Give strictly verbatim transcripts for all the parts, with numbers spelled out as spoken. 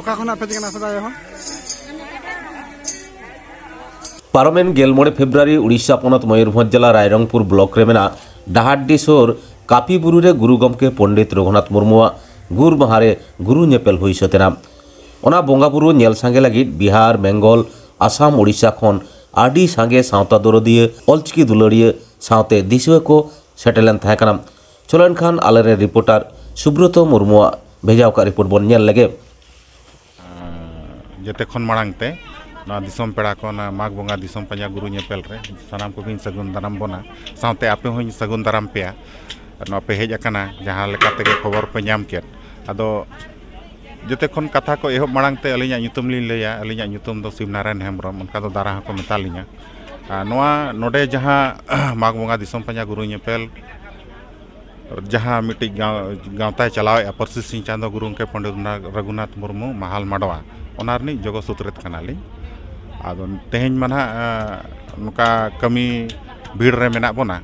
ᱚᱠᱟ ᱠᱷᱚᱱᱟᱜ ᱯᱮ ᱦᱮᱡ ᱟᱠᱟᱱᱟ ᱥᱮᱫᱟᱭ ᱦᱚᱸ? ᱯᱟᱨᱚᱢᱮᱱ ᱜᱮᱞ ᱢᱚᱬᱮ ᱯᱷᱮᱵᱽᱨᱩᱣᱟᱨᱤ ᱩᱲᱤᱥᱥᱟ ᱯᱚᱱᱚᱛ ᱢᱚᱭᱩᱨᱵᱷᱚᱸᱡᱽ ᱡᱮᱞᱟ ᱨᱟᱭᱨᱚᱝᱯᱩᱨ ᱵᱞᱚᱠ ᱨᱮ ᱢᱮᱱᱟᱜ ᱰᱟᱦᱟᱨᱰᱤ ᱥᱩᱨ ᱠᱟᱹᱯᱤ ᱵᱩᱨᱩ ᱨᱮ ᱜᱩᱨᱩ ᱜᱚᱢᱠᱮ ᱯᱚᱱᱰᱤᱛ ᱨᱚᱜᱷᱩᱱᱟᱛᱷ ᱢᱩᱨᱢᱩᱣᱟᱜ ᱜᱩᱨ ᱢᱟᱦᱟ ᱨᱮ ᱜᱩᱨᱩ ᱧᱮᱯᱮᱞ ᱦᱩᱭ ᱥᱟᱹᱛ ᱮᱱᱟ᱾ ᱚᱱᱟ ᱵᱚᱸᱜᱟ ᱵᱩᱨᱩ ᱧᱮᱞ ᱥᱟᱸᱜᱮ ᱞᱟᱹᱜᱤᱫ ᱵᱤᱦᱟᱨ, ᱵᱮᱝᱜᱚᱞ, ᱟᱥᱟᱢ, ᱩᱲᱤᱥᱥᱟ ᱠᱷᱚᱱ ᱟᱹᱰᱤ ᱥᱟᱸᱜᱮ ᱥᱟᱶᱛᱟ ᱫᱚᱨᱚᱫᱤᱭᱟᱹ, ᱚᱞᱪᱤᱠᱤ ᱫᱩᱞᱟᱹᱲᱤᱭᱟᱹ ᱥᱟᱶᱛᱮ ᱫᱤᱥᱩᱣᱟᱹ ᱠᱚ ᱥᱮᱴᱮᱨ ᱞᱮᱱ ᱛᱟᱦᱮᱸ ᱠᱟᱱᱟ᱾ ᱪᱚᱞᱚ ᱮᱱᱠᱷᱟᱱ ᱟᱞᱮᱨᱮᱱ ᱨᱤᱯᱳᱨᱴᱟᱨ ᱥᱩᱵᱨᱚᱛᱚ ᱢᱩᱨᱢᱩᱣᱟᱜ ᱵᱷᱮᱡᱟ ᱟᱠᱟᱫ ᱨᱤᱯᱳᱨᱴ ᱵᱚᱱ ᱧᱮᱞ ᱞᱮᱜᱮ᱾ ᱡᱮᱛᱮ ᱠᱷᱚᱱ ᱢᱟᱲᱟᱝ ᱛᱮ ᱱᱚᱣᱟ ᱫᱤᱥᱚᱢ ᱯᱮᱲᱟ ᱠᱚ ᱚᱱᱟ ᱢᱟᱜᱽ ᱵᱚᱸᱜᱟ ᱫᱤᱥᱚᱢ ᱯᱟᱸᱡᱟ ᱜᱩᱨᱩ ᱧᱮᱯᱮᱞ ᱨᱮ ᱥᱟᱱᱟᱢ ᱠᱚᱜᱮᱧ ᱥᱟᱹᱜᱩᱱ ᱫᱟᱨᱟᱢ ᱵᱚᱱᱟ, ᱥᱟᱶᱛᱮ ᱟᱯᱮ ᱦᱚᱸᱧ ᱥᱟᱹᱜᱩᱱ ᱫᱟᱨᱟᱢ ᱯᱮᱭᱟ᱾ ᱱᱚᱣᱟ ᱯᱮ ᱦᱮᱡ ᱟᱠᱟᱱᱟ, ᱡᱟᱦᱟᱸ ᱞᱮᱠᱟ ᱛᱮᱜᱮ ᱠᱷᱚᱵᱚᱨ ᱯᱮ ᱧᱟᱢ ᱠᱮᱫ᱾ ᱟᱫᱚ ᱡᱮᱛᱮ ᱠᱷᱚᱱ ᱠᱟᱛᱷᱟ ᱠᱚ ᱮᱦᱚᱵ ᱢᱟᱲᱟᱝ ᱛᱮ ᱟᱹᱞᱤᱧᱟᱜ ᱧᱩᱛᱩᱢ ᱞᱤᱧ ᱞᱟᱹᱭᱟ᱾ ᱟᱹᱞᱤᱧᱟᱜ ᱧᱩᱛᱩᱢ ᱫᱚ ᱥᱤᱵᱱᱟᱨᱟᱭᱚᱱ ᱦᱮᱢᱵᱨᱚᱢ, ᱚᱱᱠᱟ ᱫᱚ ᱫᱟᱨᱟ ᱦᱚᱸᱠᱚ ᱢᱮᱛᱟ ᱞᱤᱧᱟ᱾ ᱟᱨ ᱱᱚᱣᱟ ᱱᱚᱰᱮ ᱡᱟᱦᱟᱸ ᱢᱟᱜᱽ ᱵᱚᱸᱜᱟ ᱫᱤᱥᱚᱢ ᱯᱟᱸᱡᱟ ᱜᱩᱨᱩ ᱧᱮᱯᱮᱞ ᱡᱟᱦᱟᱸ ᱢᱤᱫᱴᱤᱡ ᱜᱟᱶ-, ᱜᱟᱶᱛᱟᱭ ᱪᱟᱞᱟᱣᱮᱫᱼᱟ, ᱯᱟᱹᱨᱥᱤ ᱥᱤᱧ ᱪᱟᱸᱫᱳ ᱜᱩᱨᱩ ᱜᱚᱢᱠᱮ ᱯᱚᱱᱰᱤᱛ ᱨᱚᱜᱷᱩᱱᱟᱛᱷ ᱢᱩᱨᱢᱩ ᱢᱟᱦᱟᱞ ᱢᱟᱰᱣᱟ, ᱚᱱᱟ ᱨᱤᱱᱤᱡ ᱡᱚᱜᱚ ᱥᱩᱛᱨᱮᱛ ᱠᱟᱱᱟᱞᱤᱧ᱾ ᱟᱫᱚ ᱛᱮᱦᱮᱧ ᱢᱟ ᱱᱟᱦᱟᱜ, ᱮᱸ, ᱱᱚᱝᱠᱟ ᱠᱟᱹᱢᱤ ᱵᱷᱤᱲ ᱨᱮ ᱢᱮᱱᱟᱜ ᱵᱚᱱᱟ᱾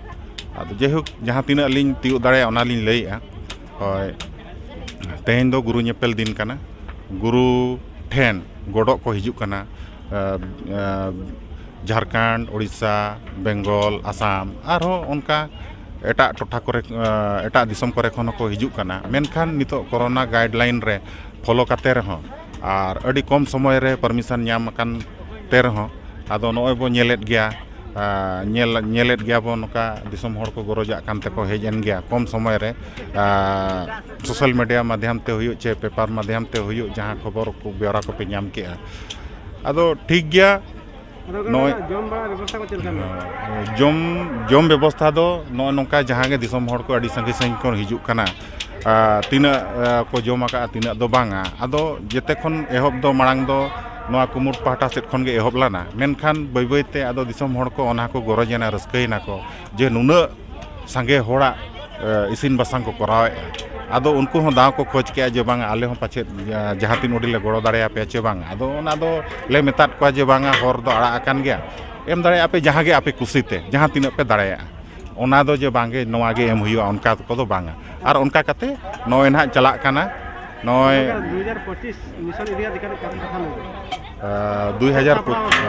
ᱟᱫᱚ ᱡᱟᱭᱦᱳᱠ, ᱡᱟᱦᱟᱸ ᱛᱤᱱᱟᱹᱜ ᱞᱤᱧ ᱛᱤᱭᱳᱜ ᱫᱟᱲᱮᱭᱟᱜᱼᱟ, ᱚᱱᱟᱞᱤᱧ ᱞᱟᱹᱭᱮᱜᱼᱟ᱾ ᱦᱳᱭ, ᱛᱮᱦᱮᱧ ᱫᱚ ᱜᱩᱨᱩ ᱧᱮᱯᱮᱞ ᱫᱤᱱ ᱠᱟᱱᱟ᱾ ᱜᱩᱨᱩ ᱴᱷᱮᱱ ᱜᱚᱰᱚᱜ ᱠᱚ ᱦᱤᱡᱩᱜ ᱠᱟᱱᱟ᱾ ᱮᱸ, ᱮᱸ, ᱡᱷᱟᱲᱠᱷᱚᱸᱰ, ᱳᱰᱤᱥᱟ, ᱵᱮᱝᱜᱚᱞ, ᱟᱥᱟᱢ, ᱟᱨᱦᱚᱸ ᱚᱱᱠᱟ ᱮᱴᱟᱜ ᱴᱚᱴᱷᱟ ᱠᱚᱨᱮ, ᱮᱴᱟᱜ ᱫᱤᱥᱚᱢ ᱠᱚᱨᱮ ᱠᱷᱚᱱ ᱦᱚᱸᱠᱚ ᱦᱤᱡᱩᱜ ᱠᱟᱱᱟ᱾ ᱢᱮᱱᱠᱷᱟᱱ ᱱᱤᱛᱚᱜ ᱠᱳᱨᱳᱱᱟ ᱜᱟᱭᱤᱰ ᱞᱟᱭᱤᱱ ᱨᱮ ᱯᱷᱳᱞᱳ ᱠᱟᱛᱮ ᱨᱮᱦᱚᱸ ᱟᱨ ᱟᱹᱰᱤ ᱠᱚᱢ ᱥᱚᱢᱚᱭ ᱨᱮ ᱯᱟᱨᱢᱤᱥᱚᱱ ᱧᱟᱢ ᱟᱠᱟᱱ ᱛᱮ ᱨᱮᱦᱚᱸ, ᱟᱫᱚ ᱱᱚᱜᱼᱚᱭ ᱵᱚ ᱧᱮᱞᱮᱫ ᱜᱮᱭᱟ, ᱟᱨ ᱧᱮᱞ, ᱧᱮᱞᱮᱫ ᱜᱮᱭᱟ ᱵᱚ, ᱱᱚᱝᱠᱟ ᱫᱤᱥᱚᱢ ᱦᱚᱲ ᱠᱚ ᱜᱚᱨᱚᱡᱟᱜ ᱠᱟᱱ ᱛᱮᱠᱚ ᱦᱮᱡ ᱮᱱ ᱜᱮᱭᱟ ᱠᱚᱢ ᱥᱚᱢᱚᱭ ᱨᱮ᱾ ᱟᱨ ᱥᱳᱥᱟᱞ ᱢᱤᱰᱤᱭᱟ ᱢᱟᱫᱽᱫᱷᱚᱢ ᱛᱮ ᱦᱩᱭᱩᱜ ᱪᱮ ᱯᱮᱯᱟᱨ ᱢᱟᱫᱽᱫᱷᱚᱢ ᱛᱮ ᱦᱩᱭᱩᱜ, ᱡᱟᱦᱟᱸ ᱠᱷᱚᱵᱚᱨ ᱠᱚ, ᱵᱮᱣᱨᱟ ᱠᱚᱯᱮ ᱧᱟᱢ ᱠᱮᱜᱼᱟ, ᱟᱫᱚ ᱴᱷᱤᱠ ᱜᱮᱭᱟ᱾ ᱟᱫᱚ ᱱᱚᱜᱼᱚᱭ ᱡᱚᱢ ᱵᱟᱲᱟ ᱵᱮᱵᱚᱥᱛᱷᱟ ᱠᱚ ᱪᱮᱫ ᱞᱮᱠᱟ ᱢᱮᱱᱟᱜᱼᱟ? ᱡᱚᱢ, ᱡᱚᱢ ᱵᱮᱵᱚᱥᱛᱷᱟ ᱫᱚ ᱱᱚᱜᱼᱚᱭ ᱱᱚᱝᱠᱟ, ᱡᱟᱦᱟᱸ ᱜᱮ ᱫᱤᱥᱚᱢ ᱦᱚᱲ ᱠᱚ ᱟᱹᱰᱤ ᱥᱟᱺᱜᱤᱧ ᱥᱟᱺᱜᱤᱧ ᱠᱷᱚᱱ ᱦᱤᱡᱩᱜ ᱠᱟᱱᱟ, ᱟᱨ ᱛᱤᱱᱟᱹᱜ, ᱟᱨ ᱠᱚ ᱡᱚᱢ ᱟᱠᱟᱫᱼᱟ, ᱛᱤᱱᱟᱹᱜ ᱫᱚ ᱵᱟᱝᱟ᱾ ᱟᱫᱚ ᱡᱮᱛᱮ ᱠᱷᱚᱱ ᱮᱦᱚᱵ ᱫᱚ ᱢᱟᱲᱟᱝ ᱫᱚ ᱱᱚᱣᱟ ᱠᱩᱢᱩᱴ ᱯᱟᱦᱴᱟ ᱥᱮᱫ ᱠᱷᱚᱱ ᱜᱮ ᱮᱦᱚᱵ ᱞᱮᱱᱟ, ᱢᱮᱱᱠᱷᱟᱱ ᱵᱟᱹᱭ ᱵᱟᱹᱭ ᱛᱮ ᱟᱫᱚ ᱫᱤᱥᱚᱢ ᱦᱚᱲ ᱠᱚ ᱚᱱᱟ ᱠᱚ ᱜᱚᱨᱚᱡᱽ ᱮᱱᱟ, ᱨᱟᱹᱥᱠᱟᱹᱭᱮᱱᱟ ᱠᱚ ᱡᱮ ᱱᱩᱱᱟᱹᱜ ᱥᱟᱸᱜᱮ ᱦᱚᱲᱟᱜ, ᱮ, ᱤᱥᱤᱱ ᱵᱟᱥᱟᱝ ᱠᱚ ᱠᱚᱨᱟᱣᱮᱫᱼᱟ᱾ ᱟᱫᱚ ᱩᱱᱠᱩ ᱦᱚᱸ ᱫᱟᱣ ᱠᱚ ᱠᱷᱚᱡᱽ ᱠᱮᱜᱼᱟ ᱡᱮ ᱵᱟᱝ, ᱟᱞᱮ ᱦᱚᱸ ᱯᱟᱪᱮᱫ, ᱮ, ᱡᱟᱦᱟᱸ ᱛᱤᱱ ᱩᱰᱤ ᱞᱮ ᱜᱚᱲᱚ ᱫᱟᱲᱮᱭᱟᱯᱮᱭᱟ ᱪᱮ ᱵᱟᱝ᱾ ᱟᱫᱚ ᱚᱱᱟ ᱫᱚ ᱞᱮ ᱢᱮᱛᱟᱫ ᱠᱚᱣᱟ ᱡᱮ ᱵᱟᱝᱟ, ᱦᱚᱨ ᱫᱚ ᱟᱲᱟᱜ ᱟᱠᱟᱱ ᱜᱮᱭᱟ, ᱮᱢ ᱫᱟᱲᱮᱭᱟᱜᱼᱟ ᱯᱮ ᱡᱟᱦᱟᱸ ᱜᱮ ᱟᱯᱮ ᱠᱩᱥᱤᱛᱮ, ᱡᱟᱦᱟᱸ ᱛᱤᱱᱟᱹᱜ ᱯᱮ ᱫᱟᱲᱮᱭᱟᱜᱼᱟ᱾ ᱚᱱᱟ ᱫᱚ ᱡᱮ ᱵᱟᱝᱜᱮ ᱱᱚᱣᱟ ᱜᱮ ᱮᱢ ᱦᱩᱭᱩᱜᱼᱟ, ᱚᱱᱠᱟ ᱠᱚᱫᱚ ᱵᱟᱝᱟ᱾ ᱟᱨ ᱚᱱᱠᱟ ᱠᱟᱛᱮ ᱱᱚᱜᱼᱚᱭ ᱱᱟᱦᱟᱜ ᱪᱟᱞᱟᱜ ᱠᱟᱱᱟ᱾ ᱱᱚᱜᱼᱚᱭ ᱫᱩ ᱦᱟᱡᱟᱨ ᱯᱚᱸᱪᱤᱥ ᱢᱤᱥᱚᱱ ᱤᱫᱤ ᱠᱟᱛᱮ ᱠᱟᱹᱴᱤᱡ ᱠᱟᱛᱷᱟ ᱞᱟᱹᱭ ᱵᱤᱱ᱾ ᱟᱸ, ᱫᱩ ᱦᱟᱡᱟᱨ ᱯᱚᱸᱪᱤᱥ,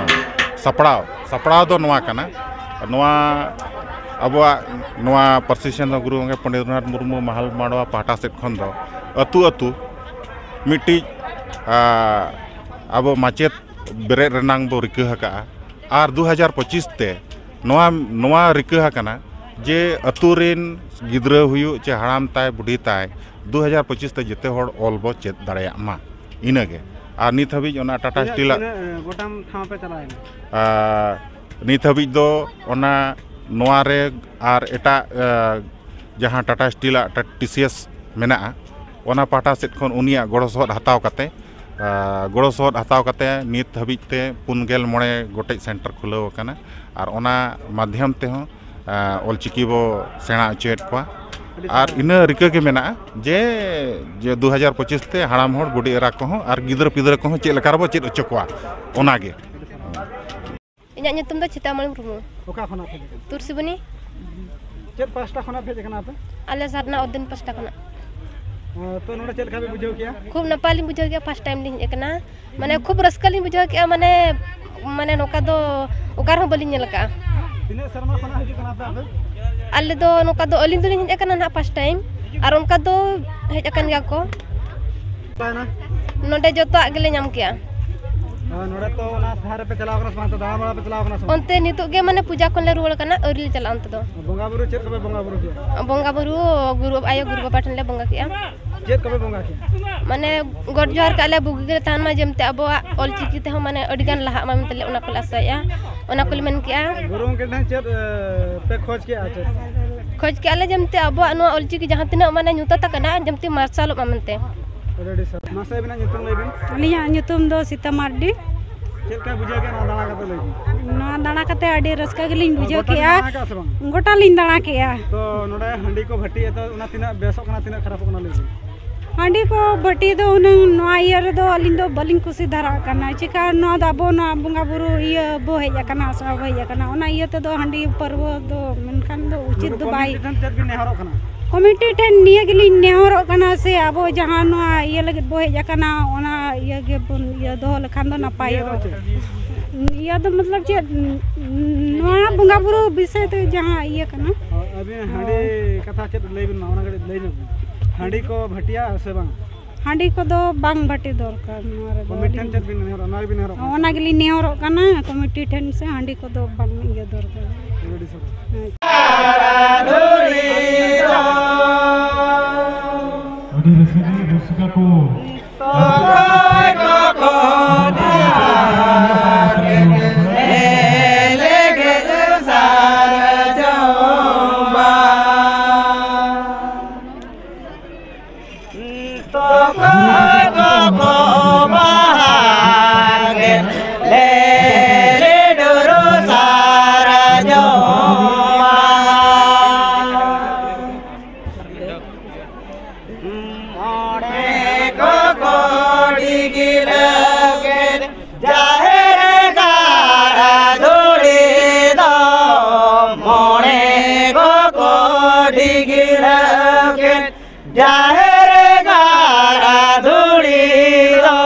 ᱥᱟᱯᱲᱟᱣ᱾ ᱥᱟᱯᱲᱟᱣ ᱫᱚ ᱱᱚᱣᱟ ᱠᱟᱱᱟ, ᱱᱚᱣᱟ ᱟᱵᱚᱣᱟᱜ ᱱᱚᱣᱟ ᱯᱟᱹᱨᱥᱤ ᱥᱮᱱ ᱫᱚ ᱜᱩᱨᱩ ᱜᱚᱢᱠᱮ ᱯᱚᱱᱰᱤᱛ ᱨᱚᱜᱷᱩᱱᱟᱛᱷ ᱢᱩᱨᱢᱩ ᱢᱟᱦᱟᱞ ᱢᱟᱰᱣᱟ ᱯᱟᱦᱴᱟ ᱥᱮᱫ ᱠᱷᱚᱱ ᱫᱚ ᱟᱹᱛᱩ ᱟᱹᱛᱩ ᱢᱤᱫᱴᱤᱡ, ᱟᱸ, ᱟᱵᱚ ᱢᱟᱪᱮᱫ ᱵᱮᱨᱮᱫ ᱨᱮᱱᱟᱝ ᱵᱚ ᱨᱤᱠᱟᱹ ᱟᱠᱟᱫᱼᱟ᱾ ᱟᱨ ᱫᱩ ᱦᱟᱡᱟᱨ ᱯᱚᱸᱪᱤᱥ ᱛᱮ ᱱᱚᱣᱟ, ᱱᱚᱣᱟ ᱨᱤᱠᱟᱹ ᱟᱠᱟᱱᱟ ᱡᱮ ᱟᱹᱛᱩ ᱨᱮᱱ ᱜᱤᱫᱽᱨᱟᱹ ᱦᱩᱭᱩᱜ ᱪᱮ ᱦᱟᱲᱟᱢ ᱛᱟᱭ ᱵᱩᱰᱷᱤ ᱛᱟᱭ, ᱫᱩ ᱦᱟᱡᱟᱨ ᱯᱚᱸᱪᱤᱥ ᱛᱮ ᱡᱮᱛᱮ ᱦᱚᱲ ᱚᱞ ᱵᱚ ᱪᱮᱫ ᱫᱟᱲᱮᱭᱟᱜ ᱢᱟ, ᱤᱱᱟᱹᱜᱮ᱾ ᱟᱨ ᱱᱤᱛ ᱦᱟᱹᱵᱤᱡ ᱚᱱᱟ ᱴᱟᱴᱟ ᱛᱤᱱᱟᱹᱜ, ᱥᱴᱤᱞᱟᱜ ᱛᱤᱱᱟᱹᱜ, ᱮ, ᱜᱚᱴᱟᱝ ᱴᱷᱟᱶ ᱯᱮ ᱪᱟᱞᱟᱣ ᱮᱱᱟ? ᱟᱨ ᱱᱤᱛ ᱦᱟᱹᱵᱤᱡ ᱫᱚ ᱚᱱᱟ, ᱱᱚᱣᱟ ᱨᱮ ᱟᱨ ᱮᱴᱟᱜ, ᱮ, ᱡᱟᱦᱟᱸ ᱴᱟᱴᱟ ᱥᱴᱤᱞᱟᱜ ᱴᱟ-, ᱴᱤ ᱥᱤ ᱮᱥ ᱢᱮᱱᱟᱜᱼᱟ, ᱚᱱᱟ ᱯᱟᱦᱴᱟ ᱥᱮᱫ ᱠᱷᱚᱱ ᱩᱱᱤᱭᱟᱜ ᱜᱚᱲᱚ ᱥᱚᱦᱚᱫ ᱦᱟᱛᱟᱣ ᱠᱟᱛᱮ, ᱟ, ᱜᱚᱲᱚ ᱥᱚᱦᱚᱫ ᱦᱟᱛᱟᱣ ᱠᱟᱛᱮ ᱱᱤᱛ ᱦᱟᱹᱵᱤᱡ ᱛᱮ ᱯᱩᱱ ᱜᱮᱞ ᱢᱚᱬᱮ ᱜᱚᱴᱮᱡ ᱥᱮᱱᱴᱟᱨ ᱠᱷᱩᱞᱟᱹᱣ ᱟᱠᱟᱱᱟ᱾ ᱟᱨ ᱚᱱᱟ ᱢᱟᱫᱽᱫᱷᱚᱢ ᱛᱮᱦᱚᱸ, ᱟ, ᱚᱞᱪᱤᱠᱤ ᱵᱚ ᱥᱮᱬᱟ ᱦᱚᱪᱚᱭᱮᱫ ᱠᱚᱣᱟ᱾ ᱟᱹᱰᱤ ᱟᱨ ᱥᱟᱨᱦᱟᱣ᱾ ᱤᱱᱟᱹ ᱨᱤᱠᱟᱹ ᱜᱮ ᱢᱮᱱᱟᱜᱼᱟ ᱡᱮ, ᱡᱮ ᱫᱩ ᱦᱟᱡᱟᱨ ᱯᱚᱸᱪᱤᱥ ᱛᱮ ᱦᱟᱲᱟᱢ ᱦᱚᱲ, ᱵᱩᱰᱷᱤ ᱮᱨᱟ ᱠᱚᱦᱚᱸ ᱟᱨ ᱜᱤᱫᱽᱨᱟᱹ ᱯᱤᱫᱽᱨᱟᱹ ᱠᱚᱦᱚᱸ ᱪᱮᱫ ᱞᱮᱠᱟ ᱨᱮᱵᱚ ᱪᱮᱫ ᱦᱚᱪᱚ ᱠᱚᱣᱟ, ᱚᱱᱟᱜᱮ᱾ ᱤᱧᱟᱹᱜ ᱧᱩᱛᱩᱢ ᱫᱚ ᱪᱷᱤᱛᱟᱢᱚᱬᱤ ᱢᱩᱨᱢᱩ᱾ ᱚᱠᱟ ᱠᱷᱚᱱᱟᱜ ᱯᱮ ᱦᱮᱡ ᱟᱠᱟᱱᱟ? ᱛᱩᱨᱥᱤᱵᱚᱱᱤ᱾ ᱪᱮᱫ ᱯᱟᱦᱴᱟ ᱠᱷᱚᱱᱟᱜ ᱯᱮ ᱦᱮᱡ ᱟᱠᱟᱱᱟ ᱟᱯᱮ? ᱟᱞᱮ ᱥᱟᱨᱱᱟ ᱚᱫᱤᱱ ᱯᱟᱦᱴᱟ ᱠᱷᱚᱱᱟᱜ᱾ ᱚ, ᱛᱚ ᱱᱚᱰᱮ ᱪᱮᱫ ᱞᱮᱠᱟ ᱯᱮ ᱵᱩᱡᱷᱟᱹᱣ ᱠᱮᱜᱼᱟ? ᱠᱷᱩᱵ ᱱᱟᱯᱟᱭ ᱞᱤᱧ ᱵᱩᱡᱷᱟᱹᱣ ᱠᱮᱜᱼᱟ, first time ᱞᱤᱧ ᱦᱮᱡ ᱟᱠᱟᱱᱟ᱾ ᱢᱟᱱᱮ ᱠᱷᱩᱵ ᱨᱟᱹᱥᱠᱟᱹ ᱞᱤᱧ ᱵᱩᱡᱷᱟᱹᱣ ᱠᱮᱜᱼᱟ, ᱢᱟᱱᱮ, ᱢᱟᱱᱮ ᱱᱚᱝᱠᱟ ᱫᱚ ᱚᱠᱟ ᱨᱮᱦᱚᱸ ᱵᱟᱹᱞᱤᱧ ᱧᱮᱞ ᱟᱠᱟᱜᱼᱟ᱾ ᱛᱤᱱᱟᱹᱜ ᱥᱮᱨᱢᱟ ᱠᱷᱚᱱᱟᱜ ᱦᱤᱡᱩᱜ ᱠᱟᱱᱟ ᱯᱮ ᱟᱯᱮ? ᱟᱞᱮ ᱫᱚ ᱱᱚᱝᱠᱟ ᱫᱚ ᱟᱹᱞᱤᱧ ᱫᱚᱞᱤᱧ ᱦᱮᱡ ᱟᱠᱟᱱᱟ ᱱᱟᱦᱟᱜ first time, ᱟᱨ ᱚᱱᱠᱟ ᱫᱚ ᱦᱮᱡ ᱟᱠᱟᱱ ᱜᱮᱭᱟ ᱠᱚ᱾ ᱛᱟᱦᱮᱱᱟ? ᱱᱚᱰᱮ ᱡᱚᱛᱚᱣᱟᱜ ᱜᱮᱞᱮ ᱧᱟᱢ ᱠᱮᱜᱼᱟ᱾ ᱟᱨ ᱱᱚᱰᱮ ᱛᱚ ᱚᱱᱟ ᱥᱟᱦᱟᱨ ᱨᱮᱯᱮ ᱪᱟᱞᱟᱣ ᱠᱟᱱᱟ ᱥᱮ ᱵᱟᱝ? ᱛᱚ ᱫᱟᱬᱟ ᱵᱟᱲᱟ ᱯᱮ ᱪᱟᱞᱟᱣ ᱠᱟᱱᱟ ᱥᱮ ᱵᱟᱝ? ᱚᱱᱛᱮ ᱱᱤᱛᱚᱜ ᱜᱮ ᱢᱟᱱᱮ ᱯᱩᱡᱟ ᱠᱷᱚᱱ ᱞᱮ ᱨᱩᱣᱟᱹᱲ ᱠᱟᱱᱟ, ᱟᱹᱣᱨᱤ ᱞᱮ ᱪᱟᱞᱟᱜᱼᱟ ᱚᱱᱛᱮ ᱫᱚ᱾ ᱵᱚᱸᱜᱟ ᱵᱩᱨᱩ ᱪᱮᱫ ᱠᱚᱯᱮ ᱵᱚᱸᱜᱟ ᱵᱩᱨᱩ ᱠᱮᱜᱼᱟ? ᱵᱚᱸᱜᱟ ᱵᱩᱨᱩ ᱜᱩᱨᱩ ᱟᱭᱳ ᱜᱩᱨᱩ ᱵᱟᱵᱟ ᱴᱷᱮᱱ ᱞᱮ ᱵᱚᱸᱜᱟ ᱠᱮᱜᱼᱟ᱾ ᱪᱮᱫ ᱠᱚᱯᱮ ᱵᱚᱸᱜᱟ ᱠᱮᱜᱼᱟ? ᱢᱟᱱᱮ ᱜᱚᱰ ᱡᱚᱦᱟᱨ ᱠᱟᱜ ᱞᱮ ᱵᱩᱜᱤ ᱜᱮᱞᱮ ᱛᱟᱦᱮᱱ ᱢᱟ, ᱡᱮᱢᱛᱮ ᱟᱵᱚᱣᱟᱜ ᱚᱞᱪᱤᱠᱤ ᱛᱮᱦᱚᱸ ᱢᱟᱱᱮ ᱟᱹᱰᱤ ᱜᱟᱱ ᱞᱟᱦᱟᱜ ᱢᱟ ᱢᱮᱱᱛᱮ ᱞᱮ ᱚᱱᱟ ᱠᱚᱞᱮ ᱟᱥᱟᱭᱮᱜᱼᱟ, ᱚᱱᱟ ᱠᱚᱞᱮ ᱢᱮᱱ ᱠᱮᱜᱼᱟ᱾ ᱜᱩᱨᱩ ᱜᱚᱢᱠᱮ ᱴᱷᱮᱱ ᱪᱮᱫ, ᱮ, ᱯᱮ ᱠᱷᱚᱡᱽ ᱠᱮᱜᱼᱟ ᱪᱮᱫ? ᱠᱷᱚᱡᱽ ᱠᱮᱜᱼᱟ ᱞᱮ ᱡᱮᱢᱛᱮ ᱟᱵᱚᱣᱟᱜ ᱱᱚᱣᱟ ᱚᱞᱪᱤᱠᱤ ᱡᱟᱦᱟᱸ ᱛᱤᱱᱟᱹᱜ ᱢᱟᱱᱮ ᱧᱩᱛᱟᱹᱛ ᱟᱠᱟᱱᱟ, ᱡᱮᱢᱛᱮ ᱢᱟᱨᱥᱟᱞᱚᱜ ᱢᱟ ᱢᱮᱱᱛᱮ᱾ ᱟᱹᱰᱤ ᱟᱹᱰᱤ ᱥᱟᱨᱦᱟᱣ᱾ ᱢᱟᱥᱮ ᱟᱹᱵᱤᱱᱟᱜ ᱧᱩᱛᱩᱢ ᱞᱟᱹᱭ ᱵᱤᱱ᱾ ᱟᱹᱞᱤᱧᱟᱜ ᱧᱩᱛᱩᱢ ᱫᱚ ᱥᱤᱛᱟ ᱢᱟᱨᱰᱤ᱾ ᱪᱮᱫ ᱞᱮᱠᱟ ᱵᱩᱡᱷᱟᱹᱣ ᱠᱮᱜᱼᱟ ᱱᱚᱣᱟ ᱫᱟᱬᱟ ᱠᱟᱛᱮ, ᱞᱟᱹᱭ ᱵᱤᱱ? ᱱᱚᱣᱟ ᱫᱟᱬᱟ ᱠᱟᱛᱮ ᱟᱹᱰᱤ ᱨᱟᱹᱥᱠᱟᱹ ᱜᱮᱞᱤᱧ ᱵᱩᱡᱷᱟᱹᱣ ᱜᱚᱴᱟ ᱵᱤᱱ ᱠᱮᱜᱼᱟ᱾ ᱫᱟᱬᱟ ᱟᱠᱟᱫᱼᱟ ᱥᱮ ᱵᱟᱝ? ᱜᱚᱴᱟ ᱞᱤᱧ ᱫᱟᱬᱟ ᱠᱮᱜᱼᱟ᱾ ᱛᱚ ᱱᱚᱰᱮ ᱦᱟᱺᱰᱤ ᱠᱚ ᱵᱷᱟᱹᱴᱤᱭᱮᱫ ᱫᱚ, ᱚᱱᱟ ᱛᱤᱱᱟᱹᱜ ᱵᱮᱥᱚᱜ ᱠᱟᱱᱟ, ᱛᱤᱱᱟᱹᱜ ᱠᱷᱟᱨᱟᱯᱚᱜ ᱠᱟᱱᱟ, ᱞᱟᱹᱭ ᱵᱤᱱ? ᱦᱟᱺᱰᱤ ᱠᱚ ᱵᱷᱟᱹᱴᱤ ᱫᱚ ᱦᱩᱱᱟᱹᱝ ᱱᱚᱣᱟ ᱤᱭᱟᱹ ᱨᱮᱫᱚ ᱟᱹᱞᱤᱧ ᱫᱚ ᱵᱟᱹᱞᱤᱧ ᱠᱩᱥᱤ ᱫᱷᱟᱨᱟᱜ ᱠᱟᱱᱟ᱾ ᱪᱮᱠᱟ ᱱᱚᱣᱟ ᱫᱚ ᱟᱵᱚ ᱱᱚᱣᱟ ᱵᱚᱸᱜᱟ ᱵᱩᱨᱩ ᱤᱭᱟᱹ ᱵᱚ ᱦᱮᱡ ᱟᱠᱟᱱᱟ, ᱟᱥᱲᱟ ᱵᱚ ᱦᱮᱡ ᱟᱠᱟᱱᱟ, ᱚᱱᱟ ᱤᱭᱟᱹ ᱛᱮᱫᱚ ᱦᱟᱺᱰᱤ ᱯᱟᱹᱨᱣᱟᱹ ᱫᱚ ᱢᱮᱱᱠᱷᱟᱱ ᱫᱚ ᱩᱪᱤᱛ ᱜᱩᱨᱩ ᱫᱚ ᱵᱟᱭ᱾ ᱠᱚᱢᱤᱴᱤ ᱴᱷᱮᱱ ᱪᱮᱫ ᱵᱤᱱ ᱱᱮᱦᱚᱨᱚᱜ ᱠᱟᱱᱟ? ᱠᱚᱢᱤᱴᱤ ᱴᱷᱮᱱ ᱱᱤᱭᱟᱹ ᱜᱮᱞᱤᱧ ᱱᱮᱦᱚᱨᱚᱜ ᱠᱟᱱᱟ ᱥᱮ, ᱟᱵᱚ ᱡᱟᱦᱟᱸ ᱱᱚᱣᱟ ᱤᱭᱟᱹ ᱞᱟᱹᱜᱤᱫ ᱵᱚ ᱦᱮᱡ ᱟᱠᱟᱱᱟ, ᱚᱱᱟ ᱤᱭᱟᱹ ᱜᱮᱵᱚᱱ ᱤᱭᱟᱹ ᱫᱚᱦᱚ ᱞᱮᱠᱷᱟᱱ ᱫᱚ ᱱᱟᱯᱟᱭᱚᱜᱼᱟ᱾ ᱤᱭᱟᱹ ᱫᱚ ᱢᱚᱛᱞᱚᱵ ᱪᱮᱫ, ᱱᱚᱣᱟ ᱵᱚᱸᱜᱟ ᱵᱩᱨᱩ ᱵᱤᱥᱚᱭ ᱛᱮ ᱡᱟᱦᱟᱸ ᱤᱭᱟᱹ ᱠᱟᱱᱟ᱾ ᱟᱹᱵᱤᱱ ᱦᱟᱺᱰᱤ ᱠᱟᱛᱷᱟ ᱪᱮᱫ ᱞᱟᱹᱭ ᱵᱤᱱ ᱢᱟ, ᱚᱱᱟ ᱠᱟᱹᱴᱤᱡ ᱞᱟᱹᱭ ᱧᱚᱜ ᱵᱤᱱ᱾ ᱦᱟᱺᱰᱤ ᱠᱚ ᱵᱷᱟᱹᱴᱤᱭᱟ ᱥᱮ ᱵᱟᱝ? ᱦᱟᱺᱰᱤ ᱠᱚᱫᱚ ᱵᱟᱝ ᱵᱷᱟᱹᱴᱤ ᱫᱚᱨᱠᱟᱨ ᱱᱚᱣᱟ ᱨᱮᱫᱚ᱾ ᱠᱚᱢᱤᱴᱤ ᱴᱷᱮᱱ ᱪᱮᱫ ᱵᱤᱱ ᱱᱮᱦᱚᱨᱚᱜ, ᱚᱱᱟ ᱜᱮᱵᱤᱱ ᱱᱮᱦᱚᱨᱚᱜ ᱠᱟᱱᱟ? ᱚᱱᱟ ᱜᱮᱞᱤᱧ ᱱᱮᱦᱚᱨᱚᱜ ᱠᱟᱱᱟ, ᱠᱚᱢᱤᱴᱤ ᱴᱷᱮᱱ ᱥᱮ ᱦᱟᱺᱰᱤ ᱠᱚᱫᱚ ᱵᱟᱝ ᱤᱭᱟᱹ ᱫᱚᱨᱠᱟᱨ᱾ ᱟᱹᱰᱤ ᱥᱟᱨᱦᱟᱣ᱾ ᱦᱮᱸ᱾ ᱟᱹᱰᱤ ᱨᱟᱹᱥᱠᱟᱹ ᱜᱮ, ᱨᱩᱥᱤᱠᱟ ᱠᱚ᱾ ᱢᱚᱬᱮ ᱠᱚ ᱠᱚᱲᱤ ᱜᱤᱨᱟᱹ ᱠᱮᱫ ᱡᱟᱦᱮᱨ ᱜᱟᱲ ᱫᱷᱩᱲᱤ ᱫᱚ, ᱢᱚᱬᱮ ᱠᱚ ᱠᱚᱲᱤ ᱜᱤᱨᱟᱹ ᱠᱮᱫ ᱡᱟᱦᱮᱨ ᱜᱟᱲ ᱫᱷᱩᱲᱤ ᱫᱚ᱾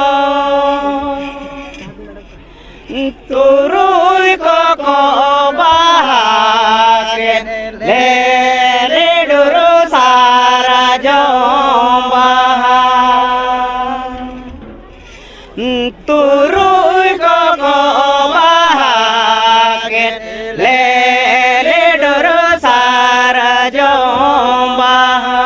ᱛᱩᱨᱩᱭ ᱠᱚᱠᱚ ᱵᱟᱦᱟ ᱠᱮᱫ, ᱞᱮ ᱞᱤᱰᱩᱨᱩ ᱥᱟᱨᱡᱚᱢ ᱵᱟᱦᱟ᱾ ᱛᱩᱨᱩᱭ ᱠᱚᱠᱚ ᱵᱟᱦᱟ ᱠᱮᱫ, ᱞᱮ ᱞᱤᱰᱩᱨᱩ ᱥᱟᱨᱡᱚᱢ ᱵᱟᱦᱟ᱾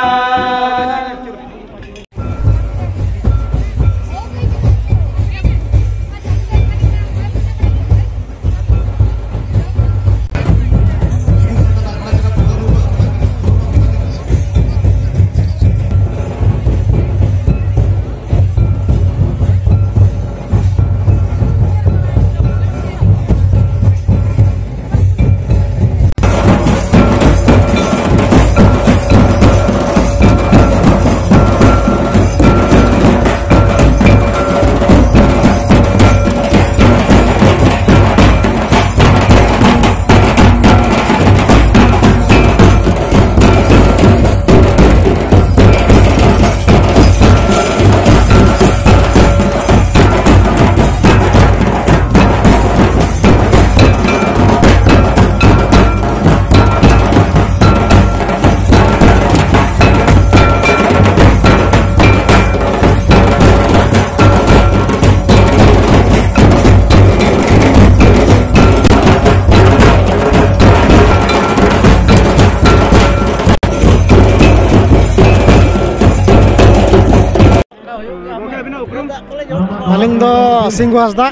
ᱟᱹᱞᱤᱧ ᱫᱚ ᱥᱤᱝᱜᱩ ᱦᱟᱸᱥᱫᱟ᱾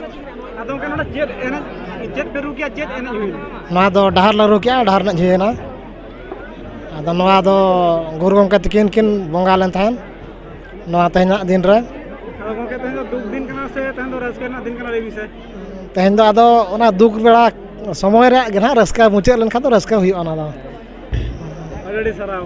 ᱟᱫᱚ ᱜᱚᱢᱠᱮ, ᱱᱚᱰᱮ ᱪᱮᱫ ᱮᱱᱮᱡ, ᱪᱮᱫ ᱯᱮ ᱨᱩ ᱠᱮᱜᱼᱟ, ᱪᱮᱫ ᱮᱱᱮᱡ ᱦᱩᱭᱱᱟ? ᱱᱚᱣᱟ ᱫᱚ ᱰᱟᱦᱟᱨ ᱞᱮ ᱨᱩ ᱠᱮᱜᱼᱟ, ᱰᱟᱦᱟᱨ ᱮᱱᱮᱡ ᱦᱩᱭᱮᱱᱟ᱾ ᱟᱫᱚ ᱱᱚᱣᱟ ᱫᱚ ᱜᱩᱨᱩ ᱜᱚᱢᱠᱮ ᱛᱤᱠᱤᱱ ᱠᱤᱱ ᱵᱚᱸᱜᱟ ᱞᱮᱱ ᱛᱟᱦᱮᱸᱫ ᱱᱚᱣᱟ ᱛᱮᱦᱮᱧᱟᱜ ᱫᱤᱱ ᱨᱮ᱾ ᱟᱫᱚ ᱜᱚᱢᱠᱮ, ᱛᱮᱦᱮᱧ ᱫᱚ ᱫᱩᱠ ᱫᱤᱱ ᱠᱟᱱᱟ ᱥᱮ ᱛᱮᱦᱮᱧ ᱫᱚ ᱨᱟᱹᱥᱠᱟᱹ ᱨᱮᱱᱟᱜ ᱫᱤᱱ ᱠᱟᱱᱟ, ᱞᱟᱹᱭ ᱵᱤᱱ ᱥᱮ? ᱛᱮᱦᱮᱧ ᱫᱚ ᱟᱫᱚ ᱚᱱᱟ ᱫᱩᱠ ᱵᱮᱲᱟ ᱥᱚᱢᱚᱭ ᱨᱮᱭᱟᱜ ᱜᱮ ᱱᱟᱦᱟᱜ ᱨᱟᱹᱥᱠᱟᱹ ᱢᱩᱪᱟᱹᱫ ᱞᱮᱱᱠᱷᱟᱱ ᱫᱚ ᱨᱟᱹᱥᱠᱟᱹ ᱦᱩᱭᱩᱜᱼᱟ ᱚᱱᱟ ᱫᱚ᱾ ᱟᱹᱰᱤ ᱟᱹᱰᱤ ᱥᱟᱨᱦᱟᱣ᱾